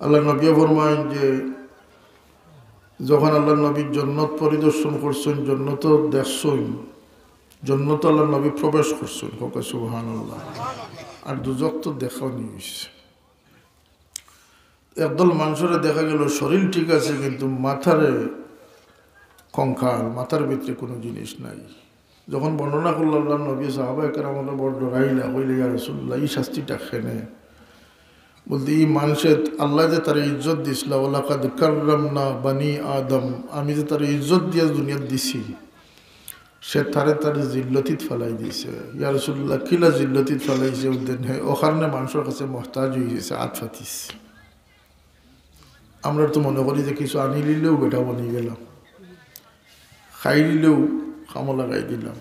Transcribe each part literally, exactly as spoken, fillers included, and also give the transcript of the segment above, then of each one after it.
আল্লাহর নবীয়ে ফরমাইন যে যখন আল্লাহর নবী জন্নত পরিদর্শন করছইন, জন্নত দেখছইন, জন্নত আল্লাহর নবী প্রবেশ করছইন, কউক্কা সুবহানাল্লাহ। আর দুজখ তো দেখাও নি অইছে। একদল মানষরে দেখা গেল শরীর ঠিক আছে, কিন্তু মাথারে কঙ্কাল, মাথার ভিতরে কুনু জিনিস নাই। যখন বর্ণনা করলা আল্লাহর নবী, সাহাবায়ে কেরাম বড় ডরাইলা, কইলা, "ইয়া রাসূলুল্লাহ, ই শাস্তিটা কেনে?" বলতে, "ই মানষে আল্লায় যে তারে ইজ্জত দিছলা, ওয়ালাকাদ কাররামনা বানি আদম, আমি যে তারে ইজ্জত দিয়া দুনিয়াত দিছি, সে তারে তার জিল্লতিত ফালাই দিছে।" "ইয়া রাসূলুল্লাহ, কিলা জিল্লতিত ফালাইছে?" বলতে, "হে অউ কারণে মানষর কাছে মহতাজ অইগেছে, আত পাতিছে।" আমরা তো মনে করি যে কিছু আনিলিলেউ বেটা বনি গেলাম, খাইলিলেউ কামো লাগাই দিলাম।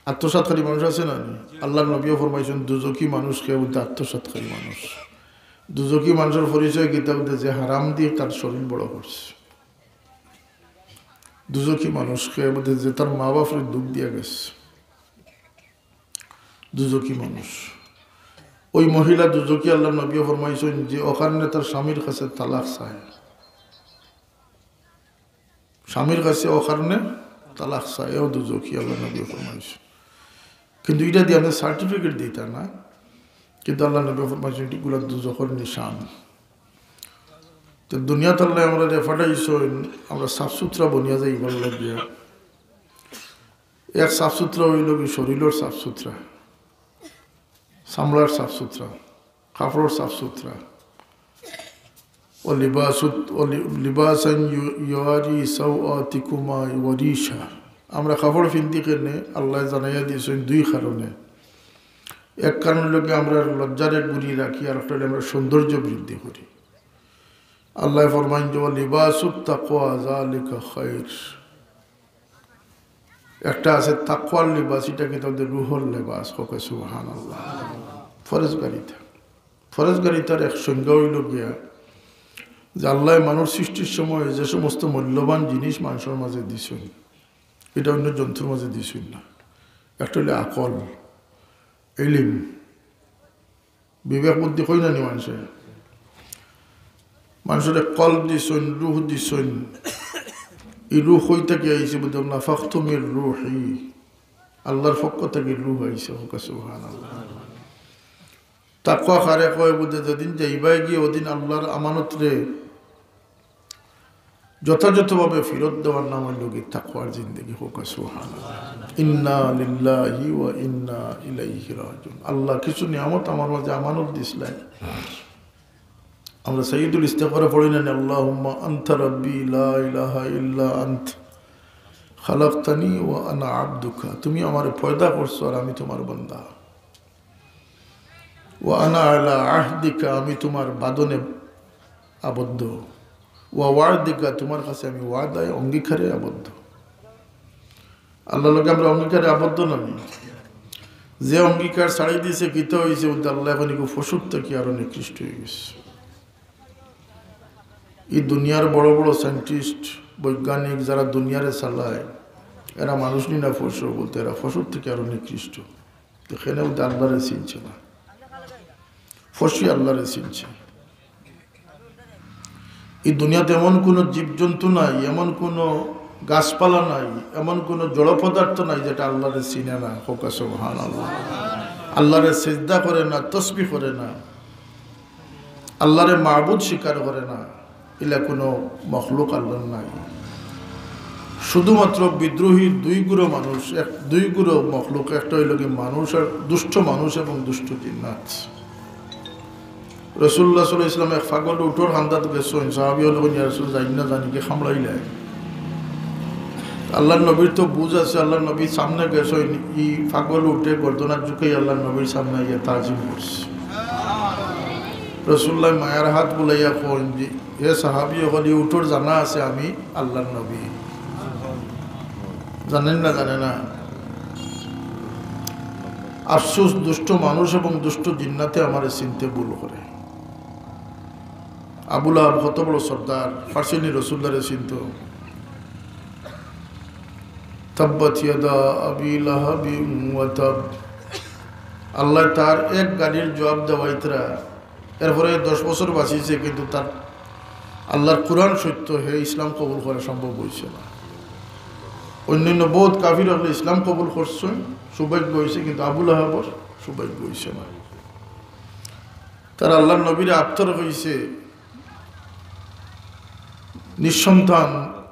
আত্মসাৎকারী মানুষ আছে না নি? আল্লাহর নবীও ফরমাইছইন, দুজখি মানুষ কে? বলতে আত্মসাৎকারী মানুষ। দুজখি মানুষর পরিচয় কিতা? বলতে যে হারাম দিয়া তার শরীর বড় করছে। দুজখি মানুষ কে? বলতে যে তার মা বাপরে দুখ দিয়া গেছে। দুজখি মানুষ। ওই মহিলা দুজখি, আল্লাহর নবীও ফরমাইছইন যে অউ কারণে তার স্বামীর কাছে তালাক চায়, স্বামীর কাছে অউ কারণে তালাক চায়, এও দুজখি, আল্লাহর নবীও ফরমাইছইন। কিন্তু ইটা দিয়া আপনে certificate দিতা না, কিন্তু আল্লাহর নবীও ফরমাইছইন, ইগুলা দুজখর নিশান। তো দুনিয়াত আল্লায় আমরারে ফাঠাইছইন, আমরা সাফ সুতরা বনিয়া যাইবার লাগিয়া। এক সাফ সুতরা অইলো কি শরীলর সাফ সুতরা, চামড়ার সাফ সুতরা, কাপড়র সাফ সুতরা। ও লিবাসুত-, ও লি-, লিবাসান ইউ-, ইউয়ারি সাওআতিকুমা ওয়া রিশা। আমরা কাপড় ফিন্দি কেনে? আল্লায় জানাইয়া দিছইন দুই কারণে। এক কারণ অইলো কি আমরা লজ্জারে গুরি রাখি, আর একটা অইলো আমরা সৌন্দর্য বৃদ্ধি করি। আল্লায় ফরমাইন যে, "ওয়া লিবাসুত তাকওয়া যালিকা খায়র।" একটা আছে তাকওয়ার লিবাস, ইটা কিতা? রুহর লিবাস, কউক্কা সুবহানাল্লাহ। ফরেজগারিতা, ফরেজগারিতার এক সংজ্ঞা অইলো গিয়া যে আল্লায় মানুষ সৃষ্টির সময় যে সমস্ত মূল্যবান জিনিস মানষর মাঝে দিছইন, ইটা অইন্য জন্তুর মাঝে দিছইন না। একটা অইলো আকল, ইলিম, বিবেক বুদ্ধি কই না নি মানষে? মানষরে কলব দিছইন, রুহ দিছইন। ই রুহ কই থাকি আইছে? বলতে, "নাফাখতু মির রুহি।" আল্লাহর পক্ষ থাকি রুহ আইছে, কউক্কা সুবহানাল্লাহ। তাকওয়া কারে কয়? বলতে, যেদিন যাইবায় গিয়া অউদিন আল্লাহর আমানতরে যথাযথভাবে ফিরত দেওয়ার নাম অইলো গি তাকওয়ার জিন্দেগি, কউক্কা সুবহানাল্লাহ। ইন্না লিল্লাহি ওয়া ইন্না ইলাইহি রাজিউন। আল্লাহ কিছু নিয়ামত আমার মাঝে আমানত দিছলায়। আমরা সাইয়্যিদুল ইস্তেগফারে পড়ি না নি, "আল্লাহুম্মা আনতা রাব্বি লা ইলাহা ইল্লা আনতা খালাকতানি ওয়া আনা আবদুকা।" তুমি আমারে পয়দা করছো আর আমি তুমার বান্দা। "ওয়া আনা আলা আহদিকা", আমি তুমার বাঁধনে আবদ্ধ। "ওয়া ওয়াদিকা", তুমার কাছে আমি ওয়াদায়, অঙ্গীকারে আবদ্ধ। আল্লাহর লগে আমরা অঙ্গীকারে আবদ্ধ না নি? যে অঙ্গীকার ছাড়ি দিছে, কিতা অইছে? বলতে আল্লাহ অখন ইগু পশুর থাকি আরো নিকৃষ্ট অইগেছে। ই দুনিয়ার বড় বড় scientist, বৈজ্ঞানিক যারা দুনিয়ারে চালায়, এরা মানুষ নি না পশু? বলতে এরা পশুর থাকি আরো নিকৃষ্ট। এখানে বলতে আল্লাহরে চিনছে না, পশু আল্লাহরে চিনছে। ই দুনিয়াত এমন কুনু জীবজন্তু নাই, এমন কুনু গাছপালা নাই, এমন কুনু জড় পদার্থ নাই যেটা আল্লাহরে চিনে না। কউক্কা সুবহানাল্লাহ। আল্লাহরে সিজদা করে না, তসবিহ করে না, আল্লাহরে মাবুদ স্বীকার করে না, ইলা কুনু মখলুক আল্লাহর নাই। শুধুমাত্র বিদ্রোহী দুই গুরু মানুষ, এক, দুই গুরু মখলুক, একটা অইলো গি মানুষ আর দুষ্ট মানুষ এবং দুষ্ট জিন্নাত। রাসূলুল্লাহ সাল্লাল্লাহু আলাইহি ওয়াসাল্লাম এক পাগল উটর কান্দাত গেছইন, সাহাবী অকলে কইন, "ইয়া রাসূল, যাইন না, জানি কে কামড়াইলায়।" আল্লাহর নবীর তো বুঝ আছে, আল্লাহর নবীর সামনে গেছইন, ই পাগল উটে গর্দনাত ঝুকাই আল্লাহর নবীর সামনে আইয়া তাজিম করছে। রাসূলুল্লাহ মায়ার হাত বুলাইয়া কইন যে, "হে সাহাবী অকল, ই উটর জানা আছে আমি আল্লাহর নবী।" জানেন না, জানে না? আফসোস, দুষ্ট মানুষ এবং দুষ্ট জিন্নাতে আমারে চিনতে ভুল করে। আবু লাহাব কত বড় সর্দার, পারছইন নি রাসূলুল্লাহরে চিনতো? তাব্বাত ইয়াদা আবি লাহাবিন ওয়া তাব। আল্লাহ তার এক গালির জবাব দেওয়াইতরা এরপরে দশ বছর বাঁচিছে, কিন্তু তার আল্লাহর কোরআন সত্য, হে ইসলাম কবুল করা সম্ভব হইছে না। অন্যান্য বহুত কাফির অকলে ইসলাম কবুল করছইন, সৌভাগ্য হইছে, কিন্তু আবু লাহাবর সৌভাগ্য হইছে না। তারা আল্লাহর নবীর আবতর হইছে, নিঃসন্তান,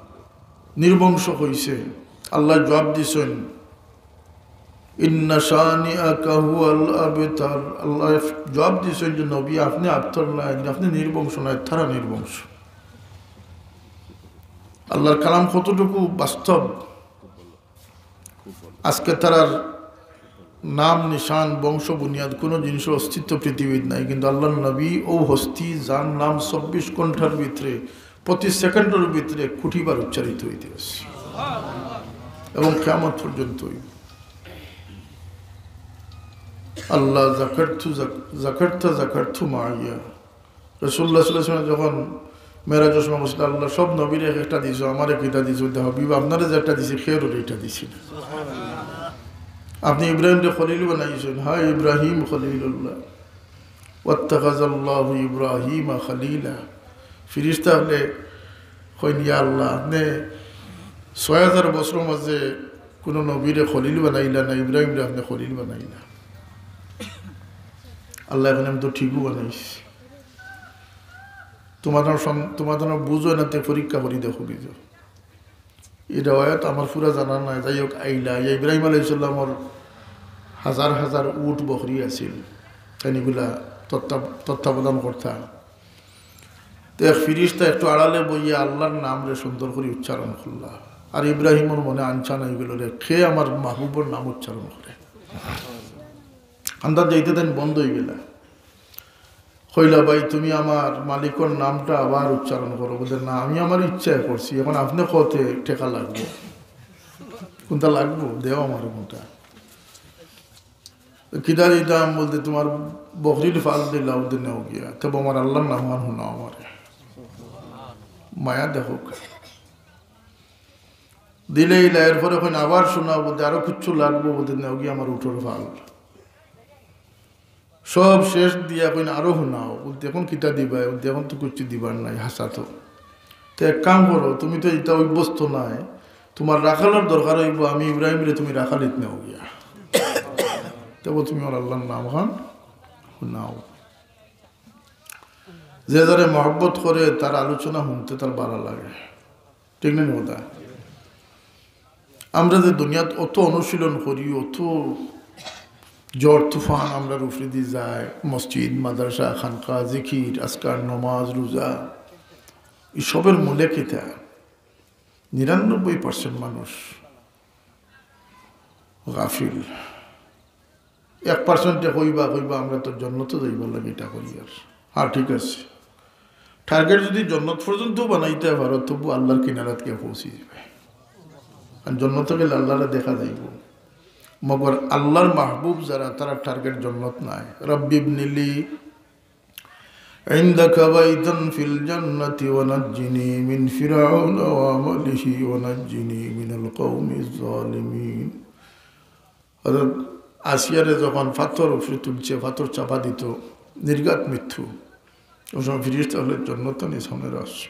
নির্বংশ হইছে। আল্লাহ জবাব দিছইন, "ইন্না শানিআকা হুয়াল আবতার।" আল্লাহ জবাব দিছইন যে, "নবী, আপনে আবতর নায়, আপনে নির্বংশ নায়, তারা নির্বংশ।" আল্লাহর কালাম কতটুকু বাস্তব? আজকে তারার নাম, নিশান, বংশ, বুনিয়াদ, কোনো জিনিসের অস্তিত্ব পৃথিবীত নাই, কিন্তু আল্লাহর নবী ও হস্তি, যার নাম চব্বিশ ঘন্টার ভিতরে, প্রতি সেকেন্ডের ভিতরে কোটি বার উচ্চারিত হইতে আছে এবং কিয়ামত পর্যন্ত হইব। আল্লাহ জাকারতু জাক-, জাকারতা জাকারতু মাইয়া। রাসূলুল্লাহ সাল্লাল্লাহু আলাইহি ওয়াসাল্লাম যখন মেরাজের সময় বলছিল, "আল্লাহ, সব নবীর এক একটা দিছো, আমারে কিতা দিছো?" বলতে, "হাবিব, আপনারে যে একটা দিছি, খের ওরে এটা দিছি না। আপনি ইব্রাহিমরে খলিল বানাইছেন, হ্যাঁ, ইব্রাহিম খলিলুল্লাহ। ওয়াত্তাখাযাল্লাহু ইব্রাহিমা খলিলা।" ফিরিস্তা হলে কইন, "ইয়া আল্লাহ, আপনি ছয় হাজার বছরের মাঝে কোনো নবীরে খলিল বানাইলা না, ইব্রাহিমরে আপনি খলিল বানাইলা।" আল্লাহ, "এখন আমি তো ঠিকও বানাইছি।" তোমাদের সম-, তোমাদের বুঝো না, তে পরীক্ষা করি দেখো কিছু। এই রেওয়ায়ত আমার পুরা জানা নাই। যাই হোক, আইলা, ইয়া ইব্রাহিম আলাইহিস সালামর হাজার হাজার উট বকরি আছিল, তাইন ইগুলা তত্ত্বা-, তত্ত্বাবধান করতা। তো এক ফিরিস্তা একটু আড়ালে বইয়া আল্লাহর নামরে সুন্দর করি উচ্চারণ করলা, আর ইব্রাহিমর মনে আনচান অইগেলো, রে, কে আমার মাহবুবর নাম উচ্চারণ করে? আন্দাজ যাইতে তাইন বন্ধ অইগেলা। কইলা, "ভাই, তুমি আমার মালিকর নামটা আবার উচ্চারণ করো।" বলতে, "না, আমি আমার ইচ্ছায় করছি, এখন আপনে কতে টেকা লাগবো, কোনটা লাগবো, দেও আমার কোনটা।" "কিতা দিতাম?" বলতে, "তোমার বকরির ফাল দিলাও, দিনেও গিয়া, তবে আমার আল্লাহর নাম আর হুনাও আমারে।" মায়া দেখো। দিলে ইলা, এরপরে কইন, "আবার শোনাও।" বলতে, "আরো কিচ্ছু লাগবো?" বলতে, "নেও গিয়া আমার উটর ফাল।" সব শেষ দিয়া কইন, "আরো হুনাও।" বলতে, "এখন কিতা দিবায়?" বলতে, "এখন তো কিচ্ছু দিবার নাই, হাছা তো। তো এক কাম করো, তুমি তো ইতা অভ্যস্ত নায়, তোমার রাখালর দরকার অইবো, আমি ইব্রাহিমরে তুমি রাখালিত নেও গিয়া। তবে তুমি আমার আল্লাহর নাম খান হুনাও।" যে যারে মহব্বত করে, তার আলোচনা হুনতে তার ভালা লাগে। ঠিক না নি কথা? আমরা যে দুনিয়াত অত অনুশীলন করি, অত ঝড় তুফান আমরার উপরেদি যায়, মসজিদ, মাদ্রাসা, খানকা, জিকির, আজকার, নমাজ, রোজা, ই সবর মূলে কিতা? নিরানব্বই পার্সেন্ট মানুষ গাফিল। এক পার্সেন্টে কইবা, কইবা, "আমরা তো জন্নতো যাইবার লাগি ইটা করি।" আর, হ্যাঁ, ঠিক আছে, টার্গেট যদি জন্নত পর্যন্ত বানাইতে পারো, তবু আল্লাহর কিনারাত গিয়া পৌঁছি যাইবায়। আর জন্নতো গেলে আল্লাহরে দেখা যাইবো। মগর আল্লাহর মাহবুব যারা, তারার টার্গেট জন্নত নায়। "রব্বি ইবনিলি ইনদাকা বাইতান ফিল জান্নাতি ওয়া নাজ্জিনি মিন ফিরআউনা ওয়া আমালিহি ওয়া নাজ্জিনি মিনাল কওমিজ জালিমিন।" অর্থাৎ আসিয়ারে যখন পাথর উপরে তুলছে, পাথর চাপা দিত, নির্ঘাত মৃত্যু, ওই সময় ফিরিস্তা হলে, "জন্নত নি সামনে রাস।"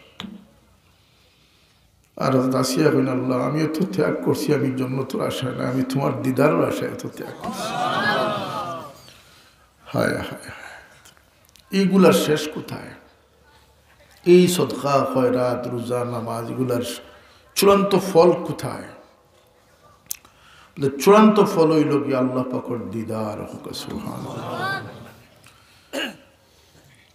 আর হযরত আসিয়া কইন, "আল্লাহ, আমি অত ত্যাগ করছি, আমি জন্নতর আশায় না, আমি তোমার দিদারর আশায় অত ত্যাগ করছি।" হায়, হায়, হায়। এইগুলার শেষ কোথায়? এই সদকা, খয়রাত, রোজা, নামাজ, এগুলার চূড়ান্ত ফল কোথায়? বলে, চূড়ান্ত ফল অইলো গিয়া আল্লাহ পাকর দিদার। হোক সুবহানাল্লাহ।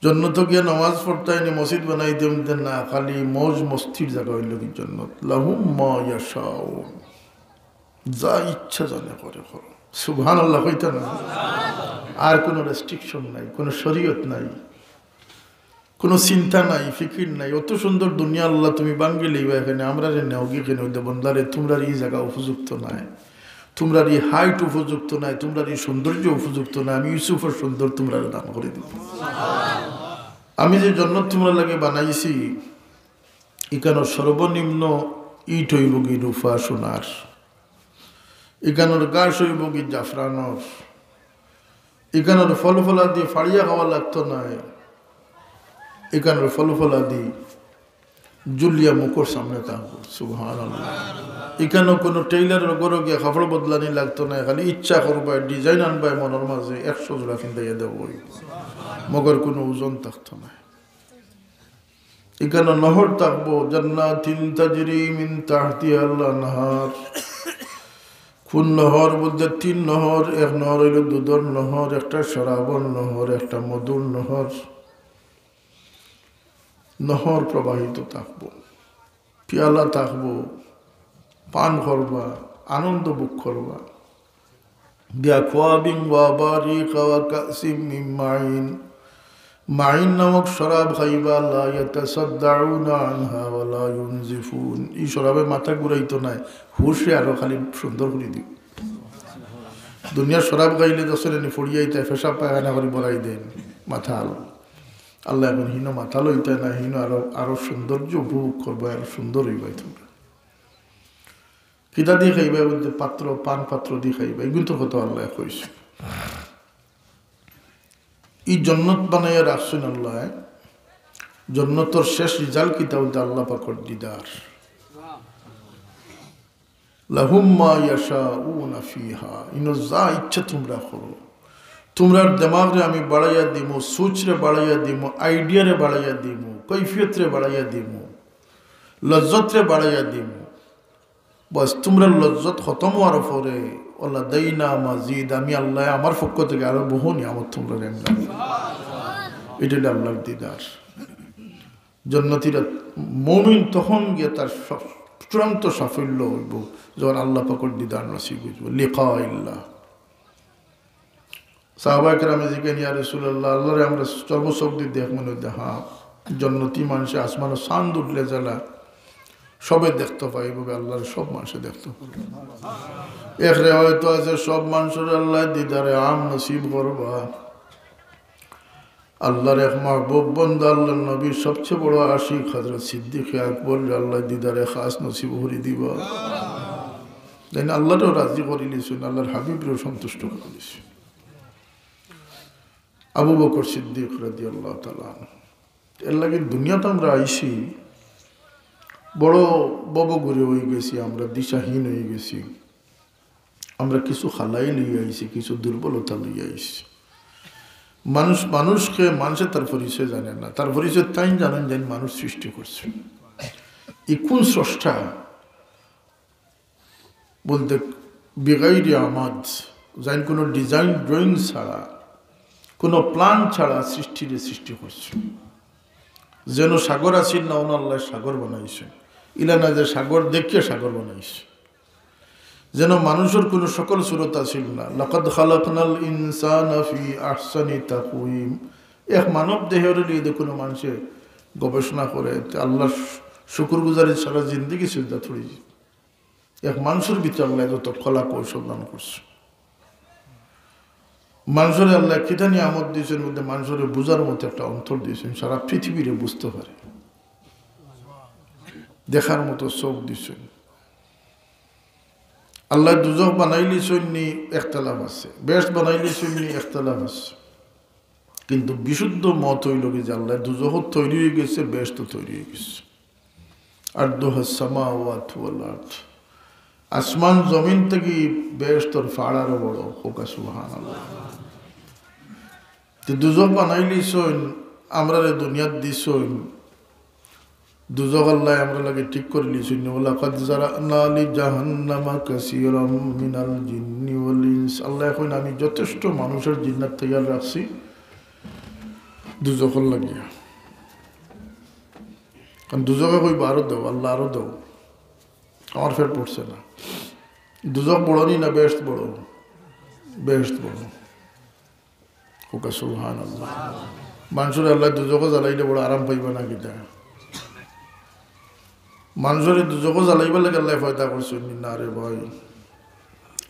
জন্নত গিয়া নামাজ পড়তায় নি, মসজিদ বানাইতে অইতে না, খালি মৌজ মস্তির জাগা অইলো গি জন্নত। লাহুম মা ইয়াশাউন, যা ইচ্ছা জানে করে করো। সুবহানাল্লাহ কইতা না? আর কোনো রেস্ট্রিকশন নাই, কোনো শরীয়ত নাই, কোনো চিন্তা নাই, ফিকির নাই। অত সুন্দর দুনিয়া আল্লাহ তুমি ভাঙ্গি লইবা, এখানে আমরারে নেওগি কেনে? অইতে বন্দারে, তোমরার ই জাগা উপযুক্ত নায়, তোমরার ই হাইট উপযুক্ত নায়, তোমরার ই সৌন্দর্য উপযুক্ত নায়। আমি ইউসুফর সুন্দর তোমরারে দান করি দিমু। আমি যে জন্নত তোমরার লাগি বানাইছি, ইখানর সর্বনিম্ন ইট অইবো গি রূপা সোনার, ইখানর ঘাস অইবো গি জাফরানর, ইখানর ফল ফলাদি ফাড়িয়া খাওয়া লাগতো নায়, ইখানর ফলফলাদি জুলিয়া মুখর সামনে থাকবো। সুবহানাল্লাহ। ইখানো কুনু টেইলরর ঘরো গিয়া কাপড় বদলানি লাগতো নায়, খালি ইচ্ছা করবায়, ডিজাইন আনবায় মনর মাঝে, একশো জোড়া কিনতাইয়া দেবো। মুখর কুনু ওজন থাকতো নায়। ইখানো নহর থাকবো, জান্নাতিন তাজরি মিন তাহতিহাল আনহার। কুন নহর বুলতে তিন নহর, এক নহর অইলো দুধর নহর, একটা শরাবর নহর, একটা মধুর নহর। নহর প্রবাহিত থাকবো, পিয়ালা থাকবো, পান করবা, আনন্দ ভোগ করবা। বিআকওয়াবিন ওয়া আবারিকা ওয়া কাসিম মিন মাইন। মাইন নামক শরাব খাইবা, লা ইয়াতাসাদ্দাউনা আনহা ওয়া লা ইউনজিফুন। ই শরাবে মাথা ঘুরাইতো নায়, হুশে আরো খালি সুন্দর করি দিও। দুনিয়ার শরাব খাইলে দেখছইন নি, ফড়িয়াইতে পেশাব পায়খানা করি বড়াই দেইন, মাথা আলো। আল্লায় অখন হিনো মাথা লইতা নায়, হিনো আরো, আরো সৌন্দর্য উপভোগ করবায়, আরো সুন্দর অইবায় তুমরা। কিতা দি খাইবায় বুলতে পাত্র, পান পাত্র দি খাইবায়, ইগুনতর কথা আল্লায় কইছইন। ই জন্নত বানাইয়া রাখছইন আল্লায়। জন্নতর শেষ রিজাল্ট কিতা বুলতে আল্লাহ পাকর দিদার। লাহুম মা ইয়াশাউনা ফিহা, ইনো যা ইচ্ছা তুমরা করো। তুমরার দেমাগরে আমি বাড়াইয়া দিমু, সোচরে বাড়াইয়া দিমু, আইডিয়ারে বাড়াইয়া দিমু, কৈফিয়তরে বাড়াইয়া দিমু, লজ্জতরে বাড়াইয়া দিমু। বাস, তুমরার লজ্জত খতম অওয়ার পরে, ওয়া লাদাইনা মাজিদ, আমি আল্লায় আমার পক্ষ থাকি আরো বহু নিয়ামত তুমরারে আমি দান করমু। ইটা অইলো আল্লার দিদার। জন্নতিরা, মুমিন তখন গিয়া তার সফ-, চূড়ান্ত সাফল্য অইবো, যখন আল্লাহ পাকর দিদার নসিব অইবো, লিকা ইল্লাহ। সাহাবায়ে কেরামে জিকাইন, "ইয়া রাসূলুল্লাহ, আল্লারে আমরা চর্মচোখ দি দেখমু নি?" "হ্যাঁ।" জন্নতি মানষে আসমানো চান্দ উঠলে যেলা সবে দেখতো পায়, ইভাবে আল্লারে সব মানষে দেখতো পায়। এক রেওয়ায়েতো আছে, সব মানষরে আল্লায় দিদারে আম নসিব করবা। আল্লার এক মাহবুব বন্দা, আল্লার নবীর সবচেয়ে বড় আশিক হযরত সিদ্দিকে আকবররে আল্লায় দিদারে খাস নসিব করি দিবা। তাইন আল্লারেও রাজি করিলিছইন, আল্লার হাবিবরেও সন্তুষ্ট করিলিছইন। আবু বকর সিদ্দিক রাদিয়াল্লাহু তাআলা আনহু। এরলাগি দুনিয়াত আমরা আইছি, বড় ভবঘুরে অইগেছি, আমরা দিশাহীন অইগেছি। আমরা কিছু খালাই লইয়া আইছি, কিছু দুর্বলতা লইয়া আইছি। মানুষ, মানুষকে, মানষে তার পরিচয় জানে না। তার পরিচয় তাইন জানইন, যেইন মানুষ সৃষ্টি করছইন। ই কুন স্রষ্টা? বুলতে, বিগাইরি আমাদ, যেইন কুনু design drawing ছাড়া, কুনু plan ছাড়া সৃষ্টিরে সৃষ্টি করছইন। যেন সাগর আছিল না, অনো আল্লায় সাগর বানাইছইন। ইলা না যে সাগর দেখিয়া সাগর বানাইছইন। যেন মানুষর কুনু শক্ল সুরত আছিল না। লাকাদ খালাকনাল ইনসানা ফি আহসানি তাকওয়িম। এক মানব দেহরে লইয়া যদি কুনু মানষে গবেষণা করে, তে আল্লার শু-, শুকুরগুজারি ছাড়া জিন্দেগি সিজদা থুড়ি। এক মানষর ভিতরে আল্লায় যত কলা কৌশল দান করছইন। মানষরে আল্লায় কিতা নিয়ামত দিছইন বুলতে, মানষরে বুঝার মতো একটা অন্তর দিছইন, সারা পৃথিবীরে বুঝতে পারে, দেখার মতো চোখ দিছইন। আল্লায় দুজখ বানাইলিছইন নি, এখতেলাফ আছে, বেহেশত বানাইলিছইন নি, এখতেলাফ আছে। কিন্তু বিশুদ্ধ মত অইলো গি যে আল্লায় দুজখ তৈরি অইগেছে, বেহেশত তৈরি অইগেছে। আরদুহাস সামাওয়াতু ওয়াল আরদ। আসমান জমিন থাকি বেহেশতর ফাড় আরো বড়। কউক্কা সুবহানাল্লাহ। তে দুজখ বানাইলিছইন, আমরারে দুনিয়াত দিছইন। দুজখ আল্লায় আমরার লাগি ঠিক করিলিছইন। ওয়ালাকাদ যারানা লিজাহান্নামা কাসীরাম মিনাল জিন্নি ওয়াল ইনস। আল্লায় কইন, আমি যথেষ্ট মানুষ আর জিন্নাত তৈয়ার রাখছি দুজখর লাগিয়া। কারণ দুজখে কইবো, "আরো দেও, আল্লাহ, আরো দেও।" আমার পেট ভরছে না। দুজখ বড় নি না বেহেশত বড়? বেহেশত বড়। কউক্কা সুবহানাল্লাহ। মানষরে আল্লায় দুজখো জ্বালাইলে বড় আরাম পাইবা না কিতা? মানষরে দুজখো জ্বালাইবার লাগি আল্লায় পয়দা করছইন নি? না রে ভাই।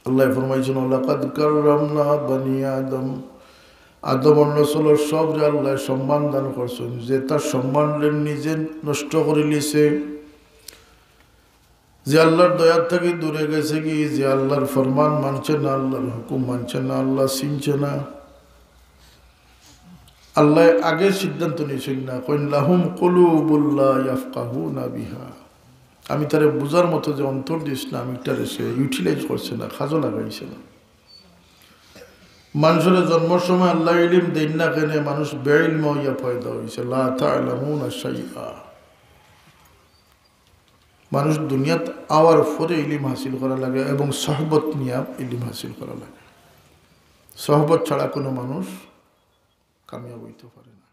আল্লায় ফরমাইছইন, "ওয়ালাকাদ কাররামনা বানি আদম।" আদমর নসলর সবরে আল্লায় সম্মান দান করছইন। যে তার সম্মানরে নিজে নষ্ট করিলিছে, যে আল্লার দয়ার থাকি দূরে গেছে গি, যে আল্লার ফরমান মানছে না, আল্লার হুকুম মানছে না, আল্লাহ চিনছে না, আল্লায় আগে সিদ্ধান্ত নিছইন না, কইন, "লাহুম কুলুবুল লা ইয়াফকাহুনা বিহা।" আমি তারে বুঝার মতো যে অন্তর দিছলাম, ইটারে সে ইউটিলাইজ করছে না, কাজও লাগাইছে না। মানষরে জন্মর সময় আল্লায় ইলিম দেইন না কেনে, মানুষ বেইলম অইয়া পয়দা অইছে। লা তা'লামুনা শাইআ। মানুষ দুনিয়াত আওয়ার পরে ইলিম হাসিল করা লাগে এবং সহবত নিয়া ইলিম হাসিল করা লাগে। সহবত ছাড়া কোনো মানুষ কামিয়াব অইতে পারে না।